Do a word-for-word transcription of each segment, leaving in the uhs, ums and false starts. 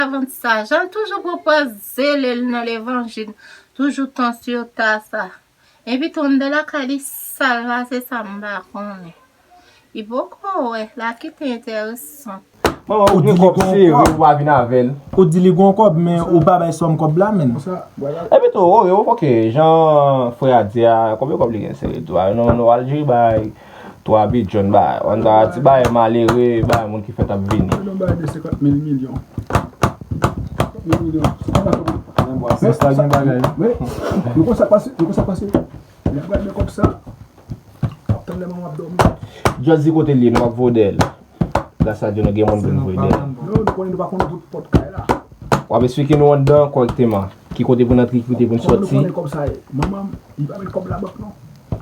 Avan sa, jan l toujou pwopoze l nan levanjil, toujou tan sou ta sa. Epi tou anndan lakay li sal pase sa m pa konnen. Li poko wè, la kite enteresan. Manman, ou gen kòb sere, ou pa vin avè l. Ou di li gon kòb, men ou pa bay sòm kòb la, menm. Epi tou, o, yo, ok, jan frè a di a, konbyen kòb li gen sere tou a? Non, non, Aljeri bay twa bidjòn bay. Anndan ti bay malere, bay moun ki fèt ap vini. Yo bay de senkant mil milyon. Senkant mil milyon. Se pa nan kòb. Men, sa gen bagay. Men, nou konn sa k pase, nou konn sa k pase. Lè m pral gen kòb sa, m ap tann lè manman ap dòmi. Just di kote l ye, nou ap voye dèyè l. Gras a Dye, nou gen moun pou n voye dèyè l. Non, nou konnen nou pa konn bout pòt kay la. W ap esplike nou anndan kòrèkteman. Ki kote pou n antre, ki kote pou n sòti. Kòman nou konnen kòb sa ye? Manman m, li pa met kòb labank non.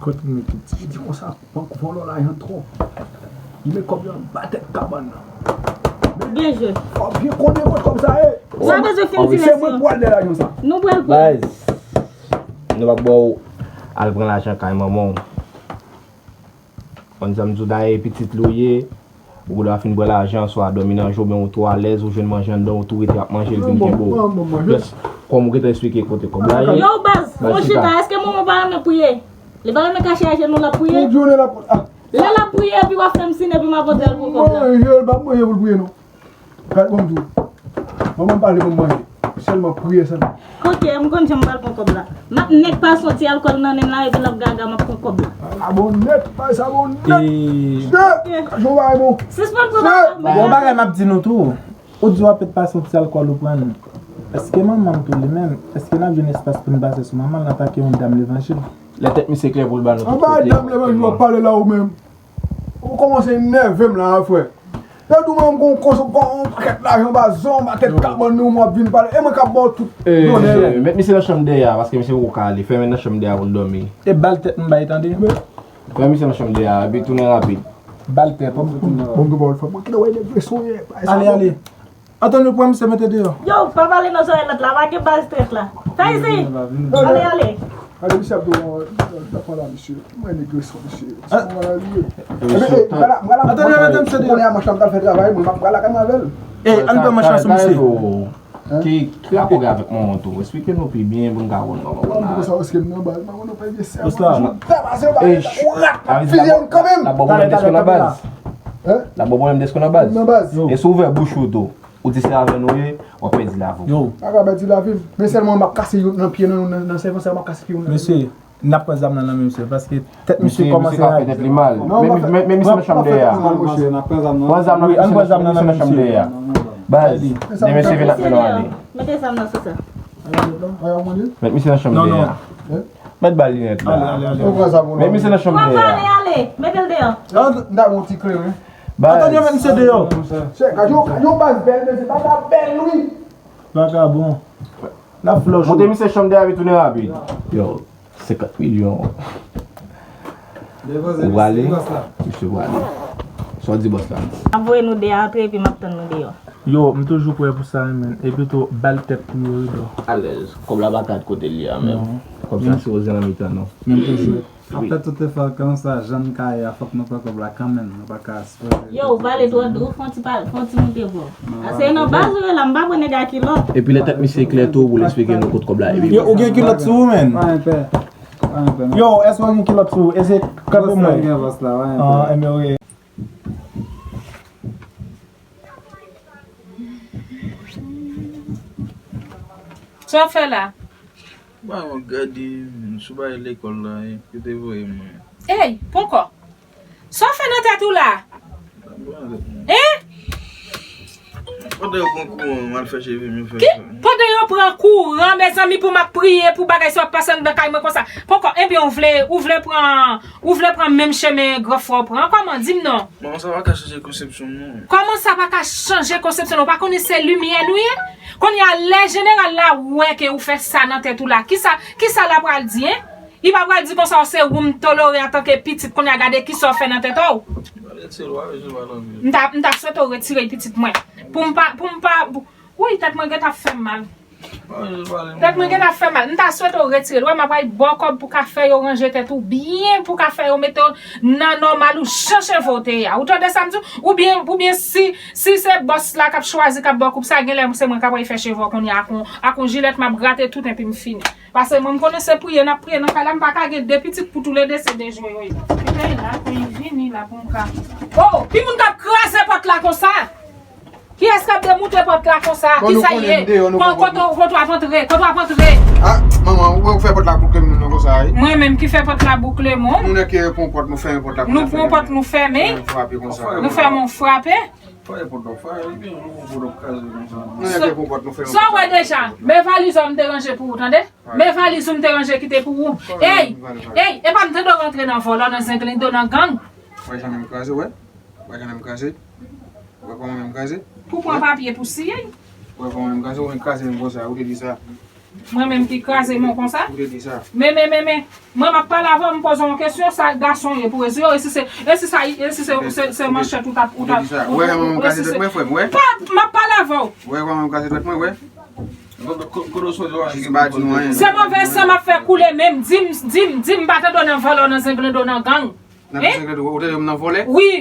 Kote m met li? Li di konsa, bank vòlò lajan twòp. Li met kòb yo anba tèt kabann nan. Byen jwe. Fò w byen konnen kote kòb sa ye. Sa bezwen fè m ti lèson. Se mwen k pral dèyè lajan sa. Nou pral pran. Baz, nou p ap ba w al pran lajan kay manman w. Konn sa m di w, dayè pitit li w ye, ou gendwa fin pran lajan, swa dòmi nan je w, men ou tou alèz, ou jwenn manje anndan, ou tou rete ap manje, l vin kenbe w. Just kòm ou gentan esplike kote kòb la ye. Yo, baz, fon chita, èske manman w pa renmen priye? Li pa renmen kache ajenou l ap priye? Lè l ap priye, epi w ap fè m siy, epi m ap vote l pou kòb la. Manje, l pa manje pou l priye, non. Gad, bon, m di w. Manman m pale pou m manje. Sèlman priye sèlman. Ok, m konn jan m pral pran kòb la. M ap nèk pase yon ti alkòl nan nen m la, epi l ap gaga, m ap pran kòb la. Sa bon nèt, bay, sa bon nèt. Mesye, ka jwe yon bagay bon. Sispann pran bagay. Bon, bagay m ap di nou tou. Ou di w ap pase yon ti alkòl ou pran. Èske manman m tou li menm? Èske n ap jwenn espas pou n pase sou manman l, n atake yon dam levanjil? Lè tèt misye klè pou l ba nou tout kote. Anba dam levanjil w ap pale la ou menm. Ou kòmanse enève m la, frè. Yo di w menm gon konso, gon pakèt lajan ba zon, pakèt kabann nou, m ap vin pale. E mwen k ap ba w tout done yo. Met misye nan chanm dèyè a, paske misye poko ka ale. Fèmen nan chanm dèyè a pou l dòmi. E bal tèt m bay tande. Fè misye nan chanm dèyè a, epi tounen rapid. Bal tèt. Bon, m tou ba w l fè. Mwen kite w wè nèg leson ye. Ale, ale. Antonio, pran misye mete deyò. Yo, pa pale nan zòrèy lòt la, pa gen baz trèt la. Fè isit. Ale, ale. Ale, misye ap dwe yon, yon, yon, yon, la, misye. Mwen nèg leson, misye. Antonio, mete misye deyò. Ou konnen a manch la m t al fè travay, mwen m ap pral lakay mwen avè l. Ey, ann pran manch la sou misye. Ki, ki rapò gen avèk manman w tou? Esplike nou pi byen pou n ka konn manman w la. Manman m poko sa wè si m nan baz, manman nou pa gen sè. Ou rat, fizye yon kanmenm. L ap ba w pwoblèm dèske w nan baz. L ap ba w pwoblèm dèske w nan baz. E si w ouvè bouch ou tou, ou di se avè nou ye, w ap pèdi lavi w. Yo. Pa ka pèdi lavi m. Men sèlman m ap kase youn nan pye nou, nan, nan sèvan sa m ap kase pye youn nan. Mesye, n ap pran zam nan nan men misye, paske tèt misye kòmanse rayi. Misye ka fè tèt li mal. Men, men, men misye nan chanm dèyè a. Pran zam nan, wi, ann pran zam nan nan men misye. Baz, men misye vin ap mennen w ale. Mete zam nan sou sa. Met misye nan chanm dèyè a. Met bal li nèt la. Met misye nan chanm dèyè a. Ale, ale, mete l deyò. Antonio, met misye deyò. Chè, gad yon, gad yon baz bèl, mesye, baz la bèl, wi. Vagabon. N ap flòch ou. Monte misye chanm dèyè a, epi tounen rapid. Yo, senkant milyon. Ou prale? Misye prale. Sa w di bòs la? M ap voye nou de a antre epi m ap tann nou deyò. Yo, m toujou prè pou sa, wi, men. Epi tou, bal tèt pou yo, wi, bro. Alèz. Kòb la pa ka kote l ye a, menm. Kòb sa sipoze nan mitan nou. Menm toujou. Apre tout efò konsa, jan n ka ye a, fòk nou pran kòb la kanmenm. Nou pa ka sipoze. Yo, ou pale twò, ou fè yon ti pale, fè yon ti moute vwa w. Ase nan baz ou ye la, m pa pran nèg a kilòt. Epi lè tèt misye klè tou, pou l esplike nou kot kòb la ye. Yo, ou gen kilòt sou ou, menn? Pa gen pè. Pa gen pè, non. Yo, èske w gen kilòt sou ou? Èske kanpe mwen? Bòs la gen vòs la, pa gen pè. Ah, enben, ok. Sa w fè la? Ba mwen gade, m sou bagay lekòl la, yo te voye mwen. Ey, ponkò. Sa w fè nan tèt ou la? Hein? Pandan yo pran kouran, m al fè cheve m, yo fè sa. Pandan yo pran kouran, mezanmi, pou m ap priye pou bagay sa ap pase anndan kay mwen konsa. Ponkò, ebyen, ou vle, ou vle pran, ou vle pran menm chemen gran frè w pran? Kòman? Di m non. Manman, sa pa ka chanje konsepsyon m, non. Kòman sa pa ka chanje konsepsyon nou? Ou pa konnen se limyè nou ye? Kounye a, lè jeneral la wè ke ou fè sa nan tèt ou la, kisa, kisa l ap pral di, en? Li pa pral di konsa w se ou m tolere antanke pitit, kounye a gade kisa w fè nan tèt ou. M ta, m ta swete w retire pitit mwen. Pou m pa, pou m pa, pou, wi, tèt mwen gentan ap fè m mal. Tèt mwen genlè ap fè mal. M ta swete w retire l. Wè, m ap al ba w kòb pou w ka fè yo ranje tèt ou byen, pou w ka fè yo mete w nan nòmal ou jan cheve w te ye a. Ou tande sa m di w? Oubyen, oubyen si, si se bòs la k ap chwazi, k ap ba w koup sa, genlè se mwen k ap al fè cheve w kounye a ak yon, ak yon jilèt, m ap grate tout epi m fini. Paske mwen, m konnen se priye n ap priye nan kay la, m pa ka gen de pitit pou toulede se de jwe yo ye. Kite l la, pou li vini la, pou m ka. Oh, ki moun k ap kraze pòt la konsa? Kiyès k ap demoute pòt la konsa? Kisa l ye? Kote w ap antre? Kote w ap antre? Ah, manman, ou fè pòt la boukle m non konsa, wi. Mwen menm ki fè pòt la boukle m. Nou nèk pran pòt, nou fèmen pòt la. Nou pran pòt, nou fèmen. Nou fèmen yon frape. Fè pòt la, fè, epi nou pran pòt la kraze konsa. Nou nèk pran pòt, nou fèmen. Sa w wè deja? Men valiz ou m te ranje pou ou, tande? Men valiz ou m te ranje kite pou ou. Ey, ey, epa m tande w rantre nan vòlò, nan zenglendo, nan gang. Wè jan menm kraze, wè. Wè jan menm kraze. Wè kòman menm kraze. Pou pran papye pou siyen. Wè kòman menm kraze, ou menm kraze menm konsa, ou te di sa. Mwen menm ki kraze men w konsa? Ou te di sa. Men, men, men, men. Mwen m ap pale avè w, m poze w yon kesyon, sa gason ye pou reziye w, e si se, e si sa, e si se, se, se manchèt ou t ap, ou t ap, ou te di sa. Wè kòman menm kraze tèt mwen, frè m, wè. Pa, m ap pale avè w. Wè kòman menm kraze tèt mwen, wè. Se movè san m ap fè koule menm. Di m, di m, di m pa tande w nan vòlò, nan zenglendo, nan gang. Nan zenglendo, ou tande m nan vòlè? Wi.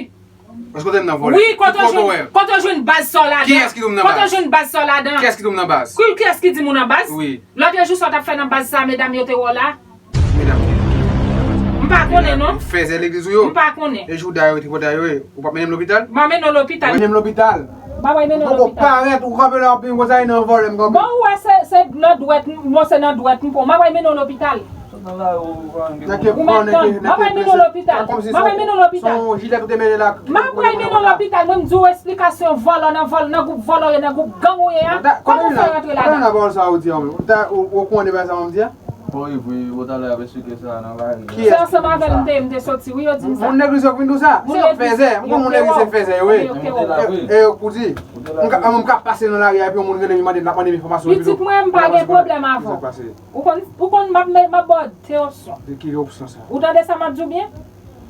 Èske ou tande m nan vòlè? Wi, kote w jwenn, kote w jwenn baz sa w ladan? Kiyès ki di w m nan baz? Kote w jwenn baz sa w ladan? Kiyès ki di w m nan baz? Ki, kiyès ki di m ou nan baz? Wi. Lòt jou sa w t ap fè nan baz sa, medam yo te wè w la? Medam ki? M pa konnen non. Fèzè legliz ou yo? M pa konnen. E jouda yo, tripotay yo, e. Ou p ap mennen m lopital? M a mennen w lopital. Mennen m lopital. M a pral mennen w lopital. Ou poko parèt, ou kanpe la, w ap vin konsa, e nan vòlè m kanpe. Bon, ou wè se, se nan dwèt, m, bon, se nan dwèt m pran. M a pral mennen w lopital. Ou mèt tann, m a pral mennen w lopital. M a pral mennen w lopital. Se yon jilèt ou te mete la. M a pral mennen w lopital. Mwen m di w esplikasyon vòlò nan vòlò, nan gwoup vòlò ye, nan gwoup gang ou ye a. Kòman w fè rantre ladan? Kote nan pawòl sa ou di an? Ou ta, ou, ou konnen bagay sa m di a? Bon, e vre, ou talè ap esplike sa nan lari. Se ansanm avè l m te, m te soti, wi, yo di m sa. Moun legliz yo k vin di w sa? Se yon fèzè. M konn moun legliz se fèzè yo ye. E, e, ou di, m ka, m ka pase nan lari a, epi yon moun rele m, mande, l ap mande m enfòmasyon, epi pitit mwen, m pa gen pwoblèm avè w. Ou konn, ou konn m ap, m ap ba w de opsyon. De ki opsyon sa? Ou tande sa m ap di w byen?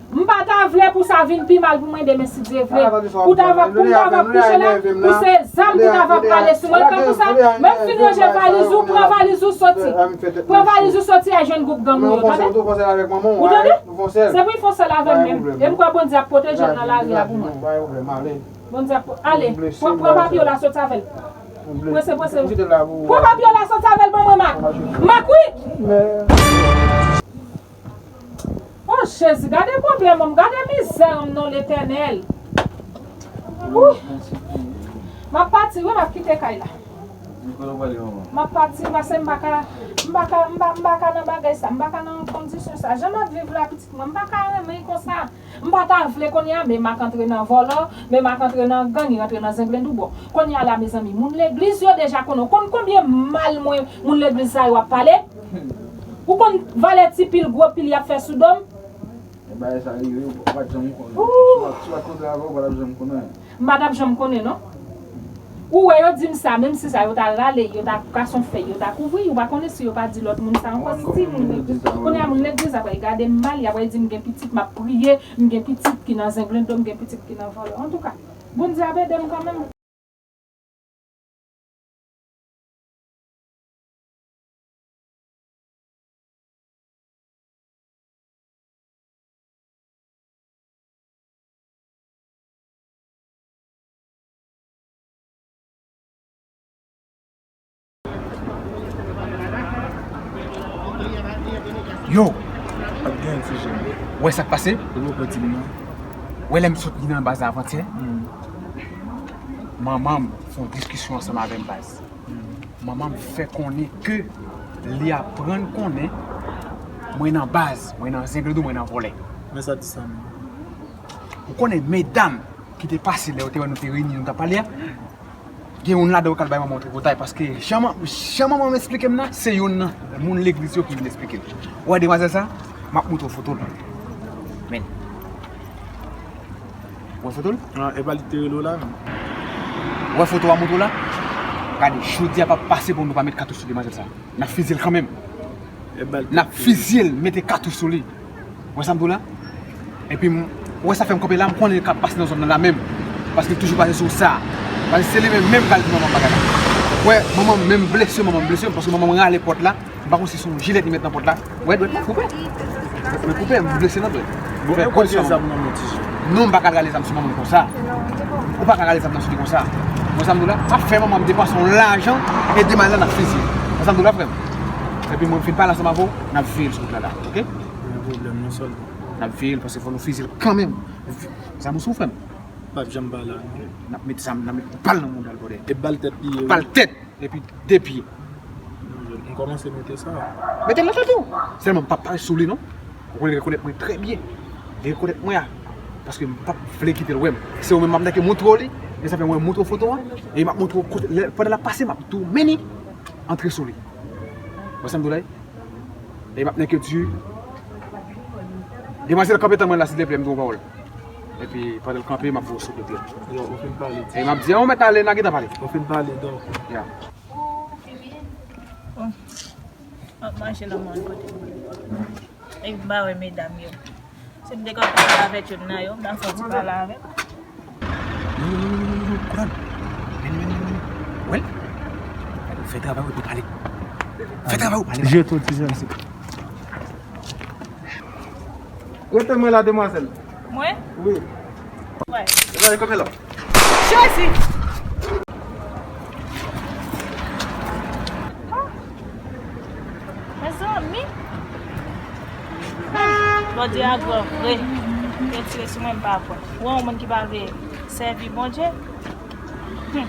M pa ta vle pou sa vin pi mal pou mwen demen si Dye vle. Pou ta va, pou m ta va kouche la, pou se zam pou ta va prale sou mwen. Tankou sa, menm fin ranje valiz ou, pran valiz ou soti. Pran valiz ou soti al jwenn gwoup gang ou yo, tande? Ou tande? Se pou l fè sèl avè m menm. E m kwè Bondye ap pwoteje l nan lari a pou mwen. Bondye ap pwo-, ale, pran, pran papye w la soti avè l. Prese, prese. Pran papye w la soti avè l ban mwen, Mak. Mak, wi! Oh Jezi, gade pwoblèm m, gade mizè m non Letènèl. Ouh. M ap pati wi, m ap kite kay la. M ap pati paske m pa ka, m pa ka, m pa, m pa ka nan bagay sa, m pa ka nan kondisyon sa. Jan m ap viv la, pitit mwen, m pa ka renmen konsa. M pa ta vle kounye a, men Mak antre nan vòlò, men Mak antre nan gang, li rantre nan zenglendo. Bon, kounye a la, mezanmi, moun legliz yo deja konnen. Ou konn konbyen mal mwen, moun legliz sa yo ap pale? Ou konn valè ti pil, gwo pil y ap fè sou do m? E bagay sa rive, ou pa t janm konnen. Si w pa t kontre avè w, ou pa t ap janm konnen. M pa t ap janm konnen, non. Ou wè, yo di m sa, menm si sa, yo ta rale, yo ta kase yon fèy, yo ta kouvri, ou pa konnen si yo pa di lòt moun sa ankò, si moun legliz. Kounye a, moun legliz ap gade m mal, y ap di m gen pitit, m ap priye, m gen pitit ki nan zenglendo, m gen pitit ki nan vòlò. Antouka, Bondye ap ede m kanmenm. Yo! Ap gen ti jen. Wè sa k pase? Ou poko di m non. Wè lè m sot nan baz la avantyè? Hmm. Manman m fè yon diskisyon ansanm avè m baz. Hmm. Manman m fè konnen ke li aprann konnen mwen nan baz, mwen nan zenglendo, mwen nan vòlè. Men sa di sa menm. Ou konnen medam ki te pase lè yo te wè nou te reyini, nou t ap pale a? Gen youn ladan yo k al bay manman w tripotay, paske jan man-, jan manman m esplike m nan, se youn nan moun legliz yo ki vin esplike l. Ou wè demwazèl sa? M ap montre w foto l. Men. Ou wè foto l? Ah, e pa li te rele w la, non? Ou wè foto a montre w la? Gade, jodi a p ap pase pou nou pa met katouch sou demwazèl sa. N ap fizye l kanmenm. N ap fizye l, mete katouch sou li. Ou wè sa m di w la? Epi, m, ou wè sa fè m kanpe la, m konnen l ka pase nan zòn nan la menm. Paske l toujou pase sou sa. Paske se li menm, menm k al di manman m bagay la. Wè, manman m menm blese, manman m blese, paske manman m rale pòt la, m pa konn si se yon jilèt li met nan pòt la. Wè, dwèt mwen koupe. Dwèt mwen koupe, m blese nan dwèt. Bon, e w pral gen zam nan men ti Jim? Non, m pa ka rale zam sou manman m konsa. Ou pa ka rale zam nan sou li konsa. Wè sa m di w la, m ap fè manman m depanse yon lajan e demen la n ap fiziye. Wè sa m di w la, frè m. Epi mwen m fin pale ansanm avè w, n ap veye l sou wout la la, oke? Pa gen pwoblèm non, sòlda. N ap veye l paske fò nou fiziye l kanmenm. Zam ou sou frè m? P ap janm pale a non. N ap met zam, n ap met bal nan mouda l, brother. E bal tèt li ye, wi. Bal tèt, epi de pye. M kòmanse mete sa. Mete l nan tèt ou. Sèlman m p ap parèt sou li non. Ou konnen li rekonèt mwen trè byen. Li rekonèt mwen a. Paske m p ap vle kite l wè m. Se ou menm m ap nèke montre w li. E sa fè mwen montre w foto an. E m ap montre w kote, lè, pandan l ap pase, m ap di w men li. Antre sou li. Wè sa m di w la? E m ap nèke di. Demwazèl, kanpe tann mwen la, silteplè, m di w yon pawòl. Epi, pandan l kanpe, m ap voye w sou kote l. Yo, ou fin pale. E m ap di, an, ou mèt ale, n a gentan pale. Ou fin pale, dò. Ya. Oh, m ap mache nan mòn kote. Epi m pa wè medam yo. Si m te ka pale avèk youn nan yo, m ta fè yon ti pale avè l. Non, non, non, non, non, non, non, konnen. Vini, vini, vini, vini. Wè l? Fè travay ou epi pale. Fè travay ou pale. Je te dis ainsi. Rete mwen la, demwazèl. Mwen? Wi. Wè. Epa, e kanpe la. Jezi! Mezanmi! Bondye a gran vre. Retire sou mwen, m pa kwè. Ou wè yon moun ki pa vle sèvi Bondye? Hmm.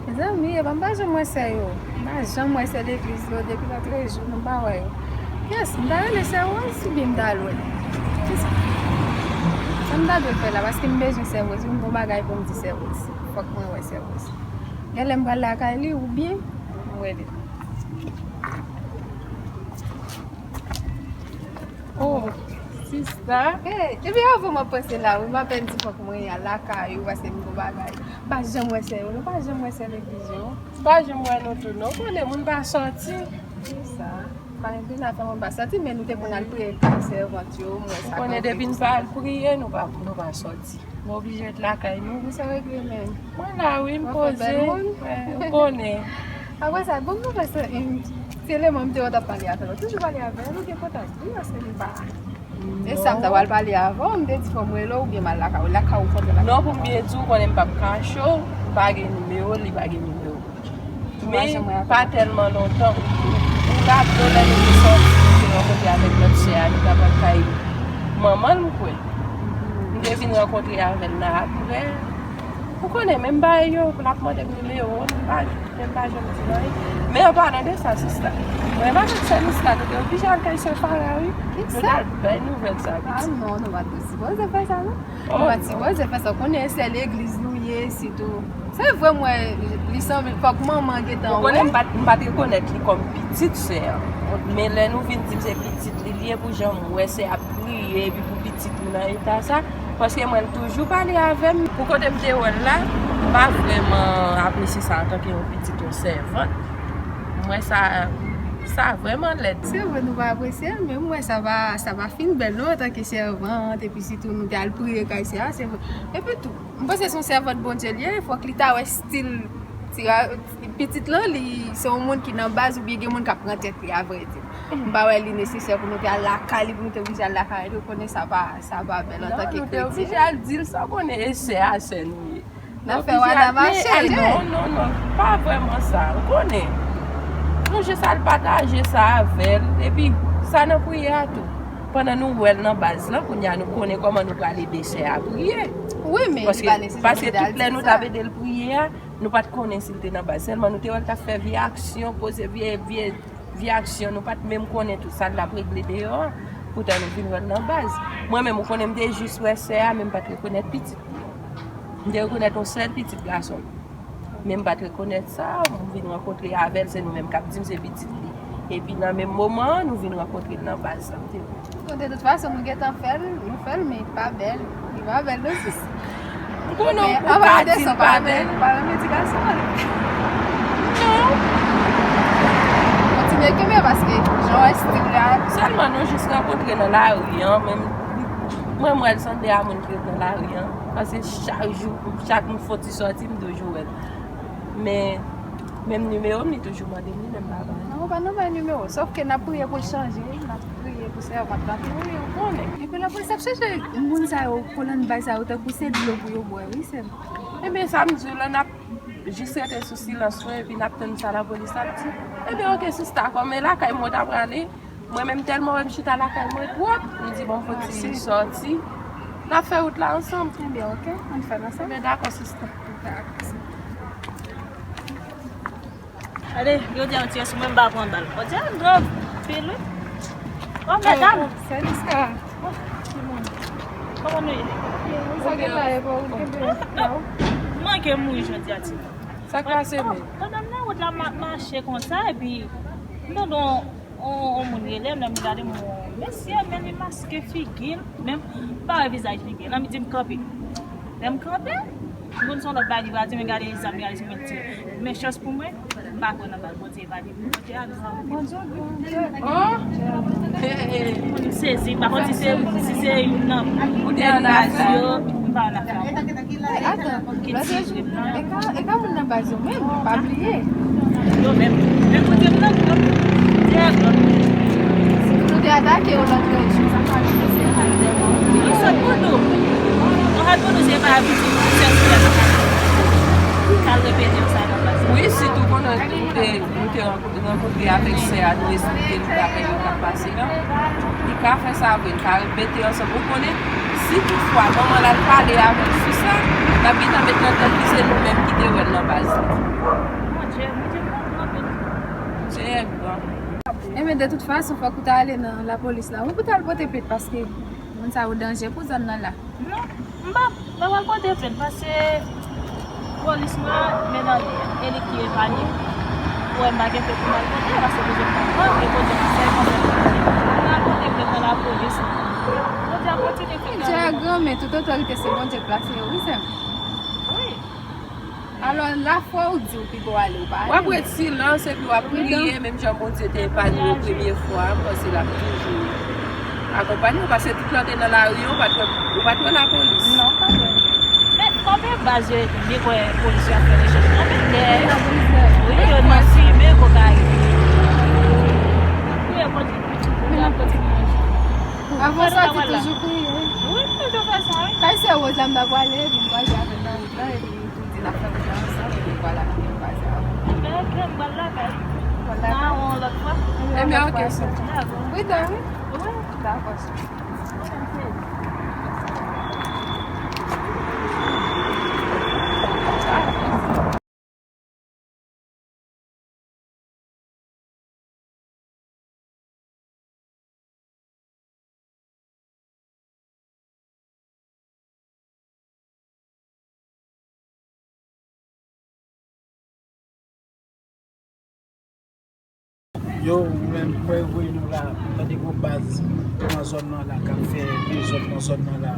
Mezanmi, epa m pa janm wè sè yo. M pa janm wè sè legliz yo depi lòt jou, m pa wè yo. Yes, m ta rele sè Rose oubyen m ta al wè l? Kisa? Sa m ta dwe fè la, paske m bezwen sè Rose, wi, m gon bagay pou m di sè Rose. Fòk mwen wè sè Rose. Genlè m pral lakay li oubyen m rele l. Oh, sista. Hey, depi avan m ap panse la, wi, m apèn di fòk mwen al lakay ou, paske m gon bagay. M pa janm wè sè yo, nou pa janm wè sè legliz yo. M pa janm wè nou tou, non. Konnen moun pa sòti. Se sa. Pa gen pil afè moun pa sòti, men nou te konn al priye kay sèvant yo, m wè sa. Ou konnen depi n pa al priye, nou pa, nou pa sòti. Nou oblije ret lakay nou. Wi, sa regle, men. Mwen la, wi, m poze. Mwen fè bèl moun. Wè, ou konnen. Apre sa, bon, nou fè sa, em, se lè mwen m te wè w t ap pale avè l. Ou toujou pale avè l, ou gen kontak li, paske li pa. E sa m ta pral pale avè w, m te di fò m rele w oubyen m al lakay ou. Lakay ou kontre lakay ou. Non, pou m byen di w, konnen m p ap kache w, m pa gen nimewo l, li pa gen nimewo m. Men pa tèlman lontan. Ou raple w lè nou te sòti, nou te rankontre avèk lòt sè a, nou t ap al kay manman l, m kwè. M te vin rankontre avè l la apre. Ou konnen, menm bagay yo, l ap mande m nimewo m, m pa, m pa janm di l anyen. Men an palan de sa, sista, mwen avèk sè Misla, nou te oblije al kay sè Fara, wi. Nou t al bay nouvèl sa, pitit. Ah non, nou pa t sipoze fè sa, non. Nou pa t sipoze fè sa. Ou konnen se legliz nou ye, sitou. Se vre, m wè li sanble fòk manman gentan wè. Ou konnen m pa t, m pa t rekonèt li kòm pitit sè a. Men lè nou vin di m se pitit li, li ye pou jan m wè sè a ap kriye, epi pou pitit li nan eta sa. Paske mwen, l toujou pale avè m. Pou kote m te wè l la, m pa vrèman apresye sa antanke yon pitit yon sèvant. M wè sa, sa vrèman lèd. Se vre, nou pa apresye l, men m wè sa pa, sa pa fin bèl non, antanke sèvant, epi sitou nou te al priye kay sè a, se vre. Epi tou, m panse se yon sèvant Bondye li ye, fòk li ta wè stil ti ra-, pitit lan, li se yon moun ki nan baz oubyen gen moun k ap pran tèt li, avrèdi. M pa wè li nesesè pou nou te al lakay li, pou nou te oblije al lakay li, ou konnen sa pa, sa pa bèl antanke kretyen. Non, nou te oblije al di l sa, ou konnen e sè a sè nou ye. N ap fè wada mache, men. Non, non, non, pa vrèman sa. Ou konnen. Nou jis al pataje sa avè l. Epi, sa nan priyè a tou. Pandan nou wè l nan baz lan, kounye a nou konnen kòman nou pral ede sè a priye. Wi, men li pa nesesè pou nou te al di sa. Paske tout lè nou t ap ede l priye a, nou pa t konnen si l te nan baz. Sèlman nou te wè l t ap fè vye aksyon, poze vye, vye vye aksyon, nou pa t menm konnen tout sa l t ap regle deyò a. Poutan nou vin wè l nan baz. Mwen menm, ou konnen m te jis wè sè a, men m pa t rekonèt pitit li. M te rekonèt yon sèl pitit gason m. Men m pa t rekonèt sa, m vin rankontre avè l, se nou menm k ap di m se pitit li. Epi nan menm moman an, nou vin rankontre l nan baz la. M te Bon, de tout fason, nou gentan fè l, nou fè l, men li pa bèl. Li pa bèl, non, sis. M konnen w ka di l pa bèl. Ou pa renmen ti gason an. Non. Yon ti Kenbe, kenbe, paske jan w estil la. Sèlman nou jis rankontre nan lari an, men mwen, mwen, m wè l sanble a moun ki ret nan lari an. Paske chak jou, chak m fon ti sòti, m toujou wè l. Men, menm nimewo m, li toujou mande m li, men m pa ba l. Non, ou pa nan bay nimewo. Sòf ke n ap priye pou l chanje, n ap priye pou sèvant la tou, wi, ou konnen. Epi lapolis ap chèche moun sa yo, kolòn bay sa yo, tankou se dlo pou yo bwè, wi, sè m. Ebyen, sa m di w la, n ap jis rete sou silans nou, epi n ap tann sa lapolis ap di. Ebyen, oke, sista, kòm e lakay mwen w ta prale, mwen menm tèlman wè m chita lakay mwen twòp, m di, bon, fò ti sòti. N ap fè wout la ansanm. Ebyen, oke, ann fè l ansanm. Ebyen, dakò, sista. Dakò, sista. Gade, yo di yon ti sou mwen, m pa pran bal. Bon, ti a grav, pil, wi. Oh, medam. Sè Niska. Oh, timoun. Kòman nou ye? Sa gen la, e pa ou kenbe la, ou? M manke mouri jodi a, timoun. Sa k pase menm? Pandan m nan wout la, m ap mache konsa, epi m tande yon, yon, yon moun rele m, lè m gade m, yon mesye, men li maske figi l, men m pa wè vizaj li byen. Lè m di m kanpe. Lè m kanpe, m konn se yon lòt bagay li pral di, men gade zam li, gade si mwen tire. Men chans pou mwen, m pa kwè nan bal Bondye. M sezi, m pa konn si se, si se youn nan baz yo, m pa nan afè. Atan, lòt jou, e ka, e ka moun nan baz yo menm, pa bliye. Yo menm, men kote m nan, yo, dèyè gòt. Si nou te atake yo lòt jou, sa ka rive, se pa dèyè gòt. Yo sot pou nou. Yo sot pou nou, se pa abitid, se sou lè nou ka. Kal repete yo sa nan baz yo. Wi, sitou konnen nou te, nou te rankontre avèk sè a, nou esplike li bagay yo k ap pase a. Li ka fè sa vre, li ka repete ansanm. Ou konnen, si toutfwa manman l al pale avèk fi sa, l ap gentan met nan tèt li se nou menm ki te wè l nan baz la. Mon Dieu, mon Dieu, mon Dieu. Senyè gran. Ebyen, de tout fason, fòk ou ta ale nan lapolis la, wi, pou ta al pote plent, paske moun sa yo danje pou zòn nan la. Non, m pa, m pa pral pote plent, paske polis mwen, men nan li, e li ki evalye. Ou wè m pa gen plent pou m al pote, paske Bondye m pa pran, e Bondye m sèvi konsa. M al pote plent nan lapolis. Bondye ap kontinye fè travay. Bondye a gran, men tout otorite se Bondye k plase yo, wi, sè m. Wi. Alò, lafwa ou di w pi bon ale, ou pa ale. W ap ret silans epi w ap priye, menm jan Bondye te epanye w premye fwa a, m panse l ap toujou akonpanye w, paske tout lè w te nan lari a, ou pa t wè, ou pa t wè lapolis. Non, m pa t wè. Men, kòm e baz yo ete, m te kwè polis yo ap fè rechèch. Anpil dèyè yo. Wi, yo nan fimen kokayin. Priye Bondye, Bondye ap kontinye manje. Avan w sòti, toujou priye. Wi, m toujou fè sa, wi. Kay sè Woz la, m ta pwale, epi m kwaze avè l nan wout la, epi nou tou di n ap fè wout la ansanm, epi vwala, nou vin kwaze avè l. Ebyen, oke, m pral lakay. Pral lakay? N a wè yon lòt fwa. Ebyen, oke, sè. Dakò. Wi, dan, wi. Wi. Dakò, sè. Yo, ou menm, mwen voye nou la, tande gwo baz nan zòn nan la, k ap fè dezòd nan zòn nan la.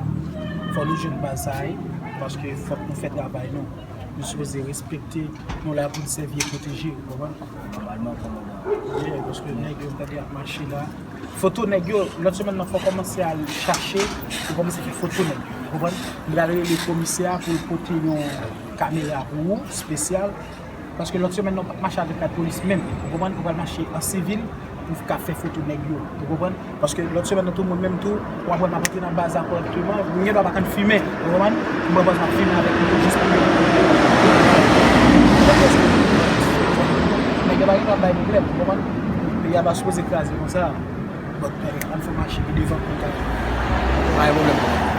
Fò nou jwenn baz sa a, wi, paske fòk nou fè travay nou. Nou sipoze respekte, nou la pou n sèvi e pwoteje, ou konprann? Nòmalman, kòmandan. Yeah, paske nèg yo, m tande y ap mache la. Foto nèg yo, lòt semèn nan, fò kòmanse al chache, pou kòmanse fè foto nèg yo, ou konprann? M pral rele komisè a pou l pote yon kamera pou ou, espesyal. Paske lòt semèn nan, ou p ap mache avèk lapolis menm, ou konprann? Ou pral mache an sivil pou w ka fè foto nèg yo, ou konprann? Paske lòt semèn nan tou, mwen menm tou, w ap wè m ap antre nan baz la kòrèkteman, mwen gen dwa pa konn fimen, ou konprann? Mwen baz m ap fimen avèk moto jis pou nèg yo pa gen dwa bay pwoblèm, ou konprann? Peyi a pa sipoze kraze konsa. Bon, ann fè mache pi devan pou ta. Pa gen pwoblèm.